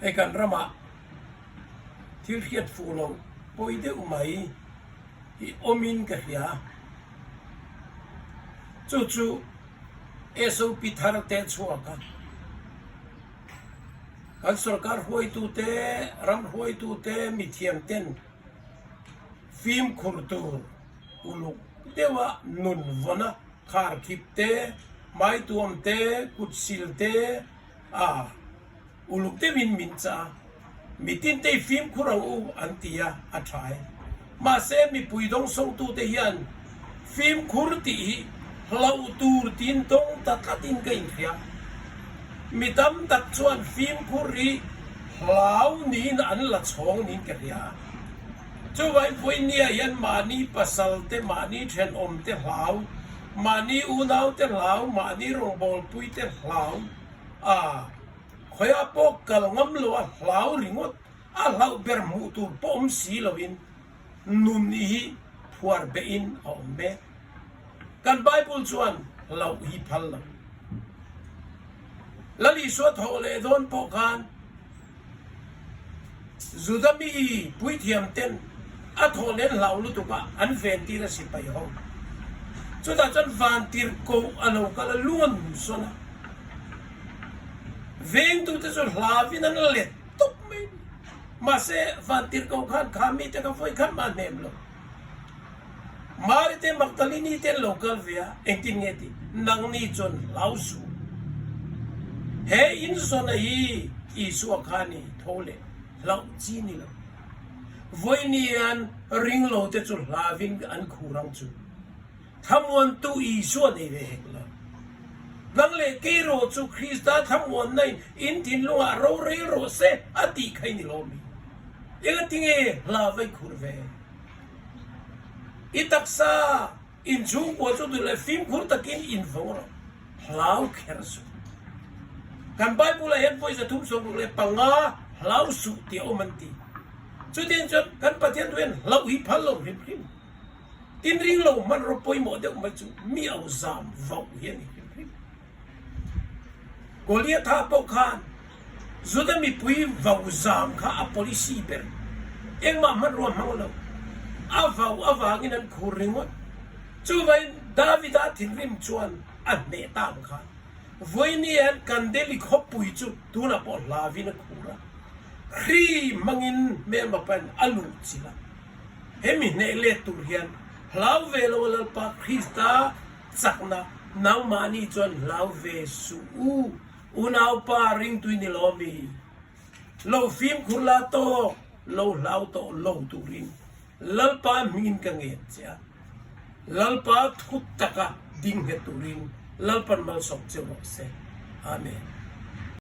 Hei kan ramah thil hriat fuh loh pawi deuh mai hi awmin ka hria. Chu chu SOP thar te chhuak a, kan sorkar hruaitute, ram hruaitute, mithiam ten fimkhur tur uluk deuha nun vawn a, kharkhip te, hmaituam te, kutsil te a uluk deuhin min chah a, mitin te i fimkhur ang u an ti a, a tha e. Mahse mipui dawngsawngtute hian fimkhur tih hi hlauh tur tiin dawng ta tlatin ka inhria. Mi tam tak chuan fimkhur hi hlau niin an la chhawng niin ka hria a. Chuvangin vawinia hian mahni pasal te, mahni thenawm te hlau, mahni unau te hlau, mahni rawngbawlpui te hlau a, khawiah pawh kal ngam lo a hlau ringawt, a hlauh ber hmuh tur pawh awm si loin nun hi phuar behin a awm mek. Kan Bible chuan hlauh hi phal lo. Lal Isua thawh leh dawn pawh khan Juda mi puithiam ten a thawh nen hlau lutuk a an ven tir a sipai ho. Chutah chuan vantir koh a lo kal a lung an hum sawn a. Vengtute chu hlavin an let tawp mai a ni. Mahse vantir koh khan kha mite kha vawi khat mah hnem lo. Mari te Magdalini te an lo kal ve a, engtin nge tih? Nangni chuan hlau suh. He inzawna hi Isua kha ni tho leh hlauh chi ni lo. Vawiinian ringlo te chu hlavin an khur ang chu. Thlamuantu Isua nei ve hek lo. Nang leh kei rawh chu Krista thlamuanna in in thinlungah rorel rawh se a tih kha i ni lo mi? Engatinge hlav a i khur ve? I taksa inchhungkua chu duh leh fimkhur takin invawng rawh, hlau kher suh. Kan Bible-ah hian vawi 365 hlau suh tih a awm an ti. Chutiang chuan kan Pathian thu hian hlauh hi phal lo hrim hrim. Tin ring lo hmanraw pawimawh deuh mai chu mi au zam vauh hi a ni hrim hrim. Goliatha pawh khan Juda mipui vau zam kha a policy ber engmah hmanrua hmang lo. A vau avangin an khur ringawt. Chuvangin Davida thinrim chuan a hneh ta ang kha. Vawiini hian kan Delhi khawpui chu tunah pawh hlavin a khur a. Hri hmangin hmelma pain a luh chilh a. Hemi hneh let tur hian hlau ve lo a Lalpa Krista Chakna, Nangmahni chuan hlau ve suh u, unaupa ringtui ni lo mi? Lo fimkhur la tawk, lo hlau tawh lo turin Lalpa hmingin ka ngen che a. Lalpa thut taka ding nghet turin Lalpan malsawm che rawh se. Amen.